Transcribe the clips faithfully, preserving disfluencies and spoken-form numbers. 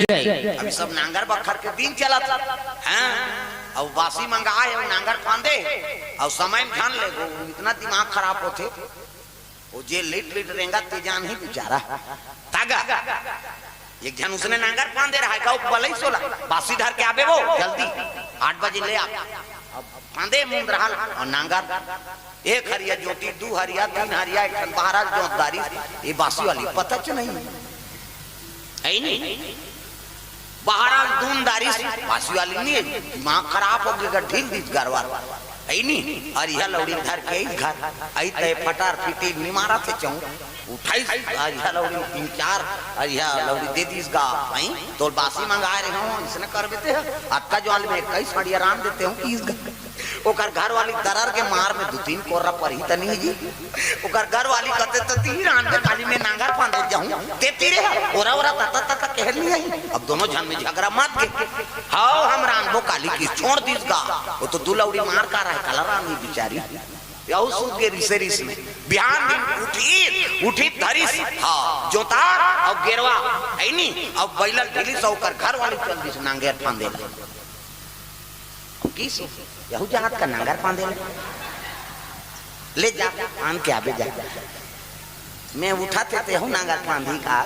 जय। अभी सब नांगर बखर के दिन चलत हे, हाँ? अउ बासी मंगाए हे, नांगर फांदे, अउ समय में झन ले, वो इतना दिमाग खराब होथे। वो जे लेट लेट रेंगा ते जान ही बेचारा। तागा। एक झन उसने नांगर फांदे रहा, गाँव बलई सोला, बासी धर के आबे वो, जल्दी, आठ बजे ले आ। अब फांदे मुंद रहा अउ नांगर, एक हरिया जोती, दू हरिया, तीन हरिया, एक ठन बहरा जोत दारिस, ये बासी वाली पता च नहीं। है ही नहीं। बहरा दून दारिस, बासी वाली नहीं है, दिमाग खराब हो गया, ढील दीस गरवा। है ही नहीं। अउ इहा लौड़ी धर के इस घर, आई ते फटार फिटी निमारा थे चौं, उठाइस, अउ इहा लौड़ी तीन चार, अउ इहा लौड़ी दे दीस गा, भाई, तोल बासी मंगाए रहे हों, इसने कर देते हैं, अतका ज्वाल में इक्कीस हड़िया रांध देते हों, इस घर। ओकर घर वाली दरर के मार में दू तीन कोर्रा परही त नहीं जी। ओकर घर वाली कथे त तीर आन दे, काली में नांगर फांदे जाहूं, ते तीरे ह, ओरा ओरा तता तता कहर नहीं आई। अब दोनों झन में झगरा मत गे। हाव, हम रांधबो काली किस, छोड़ दीस गा। वो तो दू लौड़ी मार का रहा हे, काला रांधी बिचारी। यहू सूत गे रिसे रिस में। बिहान दिन उठी, उठी धरिस, हाँ, जोतार अउ गेरवा, है नी, अउ बैलन ढीलिस, ओकर घर वाली चल दीस नांगर फांदे ला। किस, यहू जात का नांगर फांदे ले? ले जा, आन के आबे जा। मैं उठा थे, ते यहू नांगर फांदी का।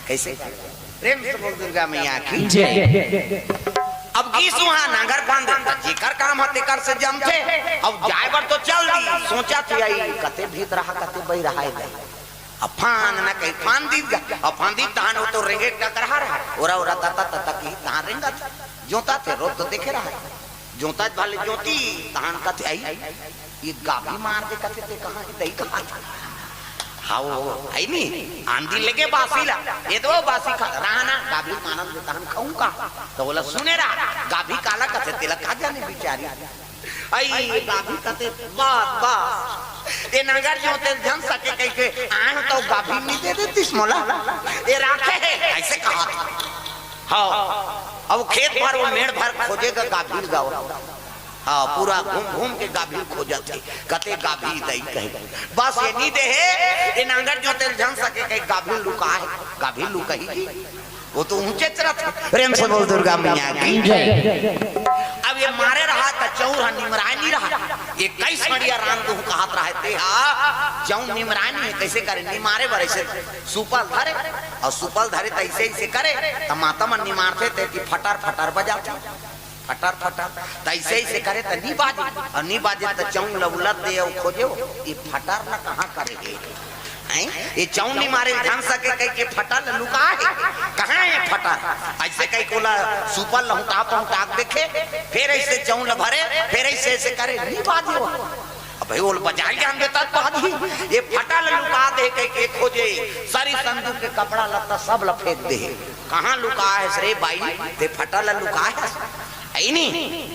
कैसे? प्रेम से बोल दुर्गा मैया की। जय। अब गिस उहाँ नांगर फांदे, जेकर काम ह तेकर से जमथे। अब जाए बर तो चल दी, सोचा थे आई, कते भीत रहा, कते बई रहा है। अब फांद न कही, फांद दीस गा। अब फांद दीस तहान वो तो रेंगे टकरहा रहा। ओरा, ओरा, तता, तता की तहान रेंगत। जोता थे, रोज तो देखे रहा। जोता भले जोती, तहान कथे आई, ये गाभी मार दे कथे ते कहाँ ही दही कहाँ था। हाँ, वो, है नी, आंधी लेके बासी ला, ये तो बासी खा, रहा ना, गाभी मानन दे तहान खाऊं का? तो बोला, सुने रहा, गाभी काला कथे, तेला खा जाने बिचारी। आई, ये गाभी कथे, बात, बात। ये नांगर जोते झन सके कहिके, आन तो गाभी नहीं दे देतीस मोला। ये राखे हे, ऐसे कहा था। हाँ, अब खेत भर वो मेड़ भर खोजे गा गाभी ल गा। हाँ, पूरा घूम घूम के गाभी ल खोजत हे, कते गाभी दई कहे। बस ये नहीं दे हे, ये नांगर जोते झन सके कहे गाभी लुका हे, गाभी लुकाही जी। वो तो ऊंचे चरत हे। प्रेम से बोल दुर्गा मैया की। जय। अब ये मारे रहा त चौं ह निमराय नहीं रहा। ये कई सड़िया रांध दूं कहत रहा हे ते हा। चौं निमराय नहीं हे, कैसे करे? निमारे बर ऐसे सुपल धरे, अउ सुपल धरे त ऐसे ऐसे करे, त माता मन निमारथे ते कि फटर फटर बजाथे। फटर फटर, त ऐसे ऐसे करे त नी बाजे, अउ नी बाजे त चौं ल उलट दे अउ खोजे, ये फटर ल कहाँ करे हे? हैं? ये चौं निमारे झन सके कहिके फटर ल लुका हे। कहाँ हे फटर? ऐसे कहिके ओला सुपल लहुटा पहुटा के देखे, फेर ऐसे चौं ल भरे, फेर ऐसे ऐसे करे, नी बाजे वो। अब भाई ओला बजाए जान देता तो बाजी। ये फटर ल लुका दे कहिके खोजे, सरी संदूक के कपड़ा लत्ता सब ल फेंक दे। कहाँ लुका हे रे बाई? ते फटर ल लुका हे। है नी?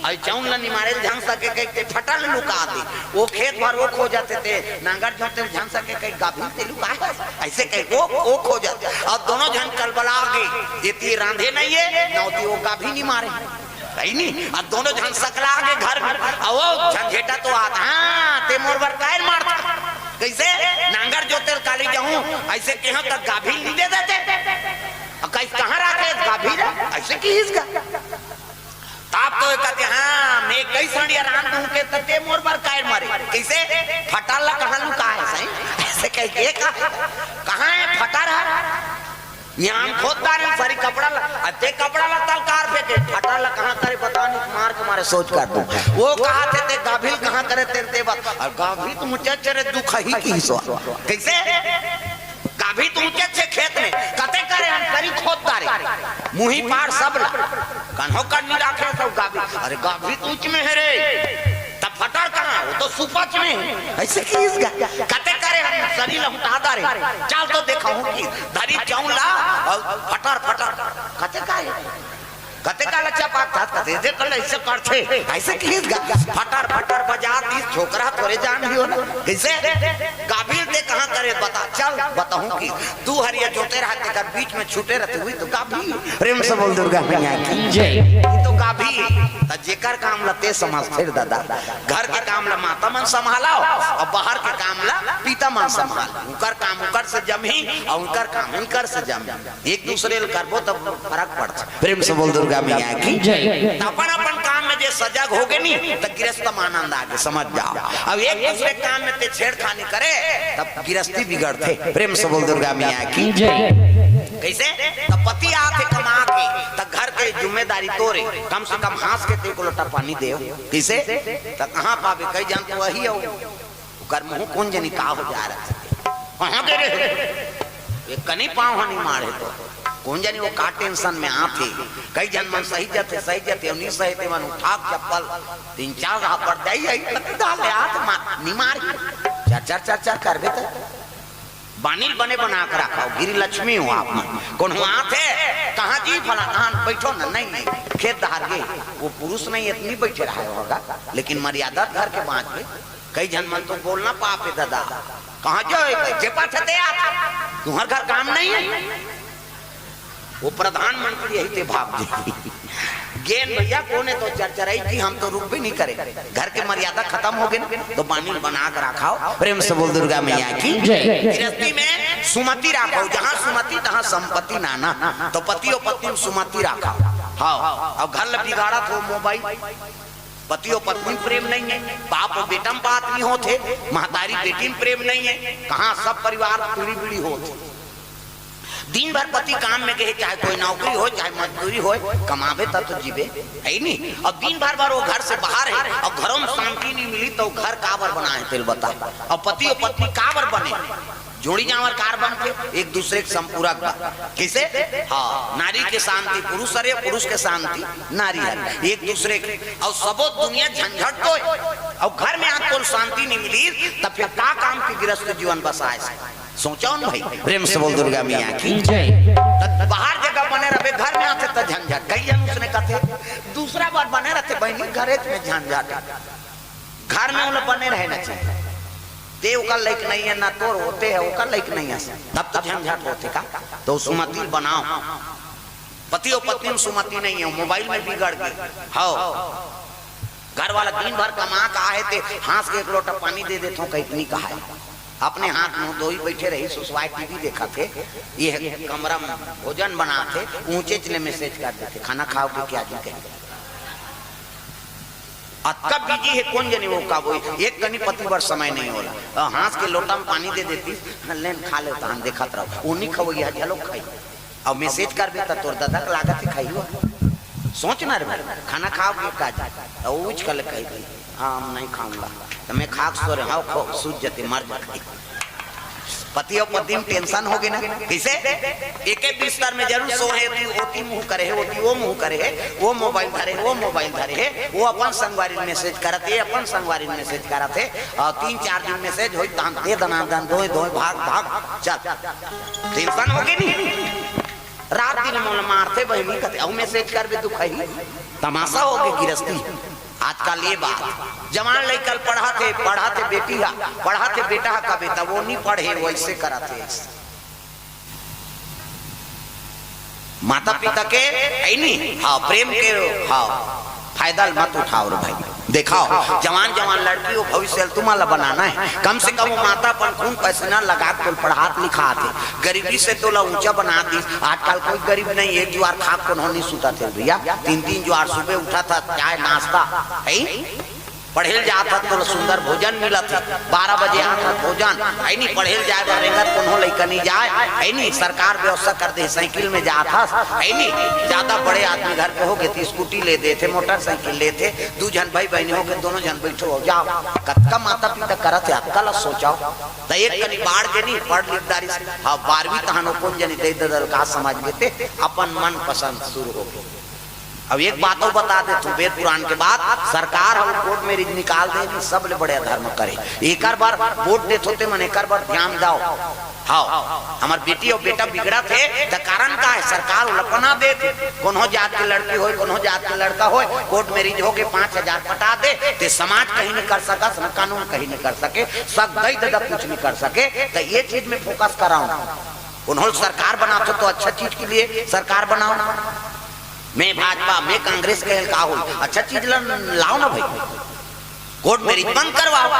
अउ चौं ल निमारे झन सके कहिके फटर ल लुका दे। वो खेत भर वो खोजत हे ते, नांगर जोते झन सके कहिके गाभी ल ते लुका हे। ऐसे कहिके वो, वो खोजत हे। अउ दोनों झन कलबला गे, ये ती रांधे नहीं हे, न ओती वो गाभी निमारे। है नी? अउ दोनों झन सकला गे घर में। अउ वो झंझेटा तो आत, हाँ, ते मोर बर काहे मारत? कैसे? नांगर जोते ल काली जाहूं, ऐसे कहेंव त गाभी ल नहीं दे देते। अउ कहिस कहाँ राखे गाभी ल? ऐसे किहिस गा। तब तो ये कथे, हाँ, मैं कई सड़िया रांध दूं कहे त ते मोर बर काहे मारे? कैसे? फटर ल कहाँ लुका हे सही? ऐसे कहिके कहा, कहाँ हे फटर ह? न्याम खोद डारे सरी कपड़ा ल, अउ ते कपड़ा ल तलकार फेंके, फटर ल कहाँ करे बता नहीं, मार के मारे सोच कर दूं। वो कहथे ते गाभी ल कहाँ करे ते, ते बता। अउ गाभी तो मुझे चरे दुख ही की सो। कैसे? गाभी तो ऊंचे छे खेत में, कते करे हम सरी खोद डारे। मुही पार सब ला। कन्हो कन्नी राखे सब गाभी। अरे गाभी तो ऊंच में हे रे। तब फटर कहाँ? वो तो सुपच में हे। ऐसे किहिस गा। कते करे हम सरी लहुटा डारे। चल तो देखाहूं कि धरी चौं ला अउ फटर फटर। कते करे? कते काला चपात था, कते दे कल ऐसे करथे, ऐसे किस गा-, फटर फटर बजा दी, छोकरा थोरे जान लियो ना। कैसे? गाभिन ते कहाँ करे बता, चल बताऊं कि दू हरिया जोते रहते कर बीच में छूटे रहते हुई तो गाभिन। प्रेम से बोल दुर्गा मैया की जय। तो गाभिन, त जेकर काम ला ते समझ फिर दादा, घर के काम ला माता मन संभालो और बाहर के काम ला पिता मन संभाल। उनकर काम उनकर से जमही और उनकर काम उनकर से जमही। एक दूसरे ल करबो तब फरक पड़थे। प्रेम से बोल दुर्गा मैया की जय। त अपन अपन काम में जे सजग होगे नी, त गृहस्थ में आनंद आगे, समझ जाओ। अब एक दूसरे काम में ते छेड़खानी करे, तब गृहस्थी बिगड़थे। प्रेम से बोल दुर्गा मैया की जय। कैसे? त पति आथे कमा के, त घर के जिम्मेदारी तोरे, कम से कम हाँस के ते को लोटा पानी देव। कैसे? त कहाँ पाबे, कई जान तो वही हो। ओकर मुंह कोन जनी का हो जा रहा है। कहाँ गे रहे? ये कनी पाँव ह नहीं मारे तो। कोन जनी वो का टेंशन में आथे। कई झन मन सही जथे, सही जथे, नहीं सही ते मन उठा के चप्पल तीन चार हापड़ दई, यही तक डाल ले आत मा-, नहीं मार। चर, चर, चर, चर करबे त। बानी ल बने बना के रखो, गिरी लक्ष्मी हो आप मन। कोनो आथे, कहाँ जी फला, कहाँ बैठो ना, नहीं, नहीं, खेत धार गे। वो पुरुष नहीं, इतनी बैठे रहे होगा, लेकिन मर्यादा घर के बाँच गे। कई झन मन तो बोलना पाप है दादा। कहाँ जो है, जे पाछे ते आ, तुम्हार घर काम नहीं है। वो प्रधानमंत्री यही ते भाग जी। गेन भैया कोने तो चरचराई की, हम तो रुक भी नहीं करे। घर के मर्यादा खत्म हो गए ना, तो बानी बना के रखाओ। प्रेम से बोल दुर्गा मैया की जय। गृहस्थी में सुमति रखाओ, जहाँ सुमति तहाँ संपत्ति नाना। तो पति और पत्नी में सुमति रखाओ। हाँ, अब घर ल बिगाड़त हो मोबाइल, पति और पत्नी प्रेम नहीं है, बाप और बेटा में बात नहीं होते, महतारी बेटी में प्रेम नहीं है, कहाँ सब परिवार पीढ़ी बीड़ी होते। दिन भर पति काम में गए, चाहे कोई नौकरी हो, चाहे मजदूरी हो, कमाबे तब तो जीबे, है नी? और दिन भर भर वो घर से बाहर है और घरों में शांति नहीं मिली, तो घर काबर बना है, तेल बता। और पति और पत्नी काबर बने, जोड़ी जांवर कार बन के एक दूसरे के संपूरक बा। किसे? हाँ, नारी के शांति पुरुष हरे, पुरुष के शांति नारी हरे, एक दूसरे के। और सबो दुनिया झंझट तो है। और घर में आप कौन शांति नहीं मिली, तब फिर का काम की गृहस्थ जीवन बसाए से? सोचो न भाई, प्रेम से बोल दुर्गा मैया की जय। त बाहर जगह बने रहे, घर में आते त झंझट, कई जन उसने कहते, दूसरा बार बने रहते बहनी, घरे में झंझट। घर में उन्हें बने रहना चाहिए। ते ओकर लायक नहीं है, ना तोर होते है, ओकर लायक नहीं है, तब तो झंझट होते का। तो सुमति बनाओ, पति और पत्नी में सुमति नहीं है, मोबाइल में बिगड़ गए। हाँ, घर वाला दिन भर कमा के आहे ते, हाँस के एक लोटा पानी दे देथों, कहीं नहीं कहा है। अपने हाथ मुंह धोई बैठे रही, सुसवाए टीवी देखा थे, ये कमरा में भोजन बना थे, ऊंचे चले मैसेज कर देते, "खाना खाओगे क्या जी?" कहीं अतका बिजी है, कौन जने वो का बोई, एक कनी पति बर समय नहीं होला। अ, हाँस के लोटा में पानी दे देती, "लेन खा ले, तहन देखत रहो, वो नहीं खवैया, चलो खाई।" अब मैसेज करबे त तोर दादा के लागत है खाई हुआ। सोच ना रे भाई, खाना खाओगे का जी? तो वो उछ कल कही थी, "हाँ, हम नहीं खाऊंगा।" तो मैं खाक सो रहे, "हाँ, खो, सूझ जते, मर जा।" पति और पत्नी में टेंशन हो गई ना, किसे? एके बिस्तर में जरूर सो है, तू ओती मुंह करे है, ओती वो मुंह करे है, वो मोबाइल धरे, वो मोबाइल धरे है, वो अपन संगवारी मैसेज करत है, अपन संगवारी मैसेज करत है, और तीन चार दिन मैसेज होई, तहन दे दना दन, दोए, दोए, भाग, भाग, चल। टेंशन हो गई नहीं? रात दिन मोला मारथे बहिनी कथे, अउ मैसेज करबे तू खही। तमाशा हो गए गिरस्ती। आजकल ये बात, जवान लइका ल पढ़ाथे, पढ़ाथे बेटी हा, पढ़ाथे बेटा हा, कबे तब वो नहीं पढ़े, वैसे करत हे। माता पिता के, है नी? हाँ, प्रेम के, हाँ, फायदा ल मत उठाओ रे भाई। देखाओ, जवान जवान लड़की हो, भविष्य ल तुमन ला बनाना है। कम से कम वो माता अपन खून पसीना लगा के तोल पढ़ात लिखात हे, गरीबी से तोला ऊंचा बना दिस। आजकल कोई गरीब नहीं, एक जुआर खाक कोनो नहीं सुता थे भैया, तीन तीन जुआर सुबह उठा था, चाय नाश्ता, है? पढ़े ल जात हस तोला सुंदर भोजन मिलत हे, बारह बजे आत हस भोजन, है नी? पढ़े ल जाए बर रेंगत कोनो लइका नहीं जाए, है नी? सरकार व्यवस्था कर दे, साइकिल में जात हस, है नी? ज्यादा बड़े आदमी घर के हो गए तो स्कूटी ले देथे, मोटरसाइकिल लेथे, दू झन भाई बहनी हो के दोनों झन बैठो हो जाओ। कतका माता पिता करत हे, अतका ला सोचाओ। त एक कनी बाढ़ के नहीं पढ़ लिख डारिस, हाँ, बारहवीं तहन ओ कोन जनी दे ददल का समझ लेते, अपन मन पसंद शुरू हो गए। अब एक बात अउ बता देथंव, वेद पुराण के बात, सरकार ह कोर्ट मैरिज निकाल दे, सबले बड़े अधर्म करे। एकर बर वोट देथो ते मन, एकर बर ध्यान दव। हाव, हमर बेटी अउ बेटा बिगड़त हे, त कारण का हे? सरकार ओला पना देथे। कोनो जात के लड़की होय, कोनो जात के लड़का होय, कोर्ट मैरिज होके पाँच हजार पटा दे, ते समाज कहीं नहीं कर सकस, न कानून कहीं नहीं कर सके, सगई ददा कुछ नहीं कर सके। त ये चीज में फोकस कराव। कोनो सरकार बनाथो तो अच्छा चीज के लिए सरकार बनाव। मैं भाजपा, मैं कांग्रेस कहे ल का होही, अच्छा चीज ल लाव ना भाई, कोर्ट मैरिज बंद करवाव।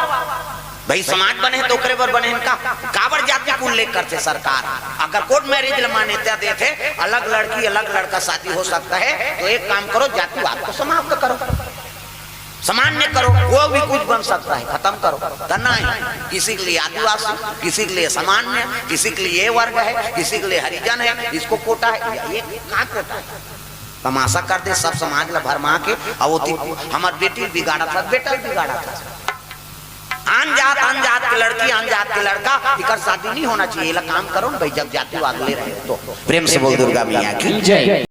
भाई, समाज बने हे तो ओकरे बर बने हे का? काबर जाति के उल्लेख करथे सरकार? अगर कोर्ट मैरिज ल मान्यता देथे, अलग लड़की अलग लड़का शादी हो सकता है, तो एक काम करो, जातिवाद को समाप्त करो, सामान्य करो, वो भी कुछ बन सकता है, खत्म करो। त नहीं, किसी के लिए आदिवासी, किसी के लिए सामान्य, किसी के लिए ये वर्ग है, किसी के लिए हरिजन है, इसको कोटा है, ये, ये कहाँ कोटा है? तमाशा कर दे सब समाज ला भरमा के। अब ओती हमर बेटी बिगाड़त हस, बेटा बिगाड़त हस। आन जात, आन जात के लड़की, आन जात के लड़का, इकर शादी नहीं होना चाहिए। एला काम करो न भाई, जब जातिवाद ले रहे हो तो। प्रेम से बोल दुर्गा मैया की जय।